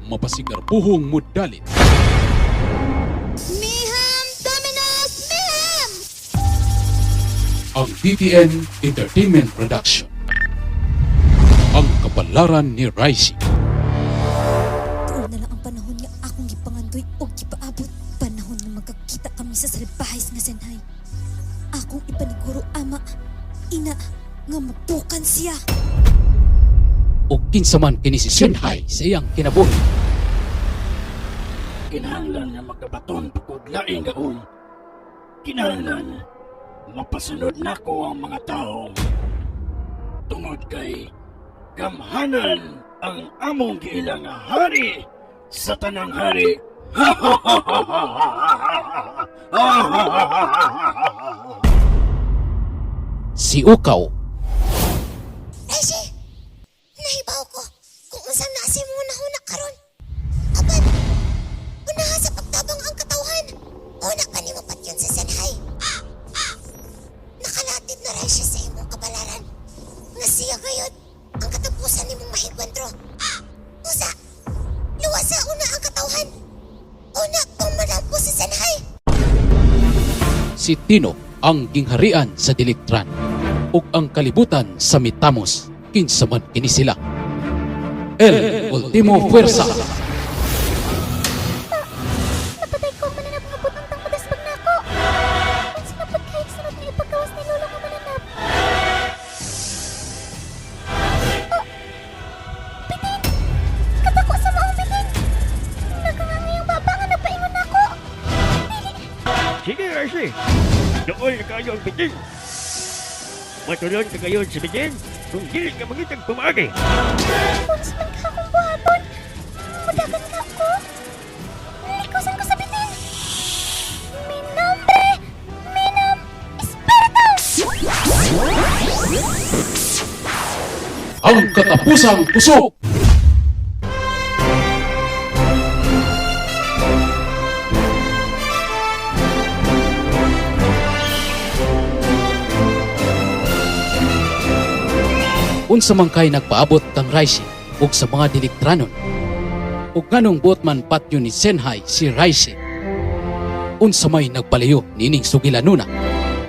Mapasigarbuhong mudalit. Miham Dominos Miham! Ang DTN Entertainment Production. Ang Kabalaran ni Raisi. Tuol na lang ang panahon nga akong gipangandoy og gipaabot. Panahon nga magkakita kami sa salbahis nga Senhay. Akong ipaniguro ama, ina, nga mapukan siya. O kinsa man kini si Senhai sa iyang kinabuhi. Kinahanglan nga makabaton pa kog laing gahom. Kinahanglan mapasunod nako ang mga tao. Tungod kay gamhanan ang among giila nga hari sa tanang hari. Si Ukaw. Rishi, nahibaw ko kung unsa na si muna huna karon. Apan, unaha sa pagtabang ang katawhan. Una pa nimo patyon sa Senhay. Nakalatid na rin siya sa imong kabalaran. Nga siya gayod ang katapusan nimong maengkwentro. Usa, luwasa una ang katawhan. Una pang madampo si Senhay. Si Tino ang gingharian sa Diliktran ug ang kalibutan sa Mitamos, kinsa man kini sila. El Ultimo Fuerza. Napatay ko ang mananap nga butang tang madasbag na ako. Ang sinapot kay sunod nga ipagawas ni Lolo nga mananap. Oh, bitin! Katako sa maong bitin! Nakangangay ang baba nga napaingon na ako. Dili, Sige, Archie. Dool na kayo ang bitin. Matulon ka kayo sa bitin kung dili ka mangitag pumaagi. unsa man ka akong buhaton. Mudagan ka ako. Likusan ko sa bitin. Mi nombre, mi nom, Espiritu! Ang Katapusang Kusog. Unsa man kay nagpaabot kang Raisi ug sa mga Dilitranon? Ug nganong buot man patyo ni Senhai si Raisi? Unsa may nagpalayo nining sugilanuna?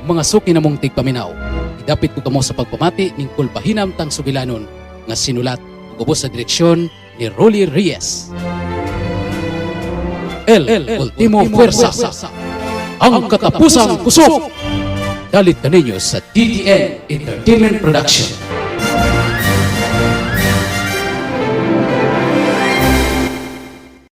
Mga suki namong tigpaminaw, idapit ko kamo sa pagpamati ning kulpahinam tang sugilanon nga sinulat ug ubos sa direksyon ni Rolly Reyes. El Ultimo Fuerza. Ang Katapusang Kusog. Dalit kaninyo sa DTN Entertainment Production.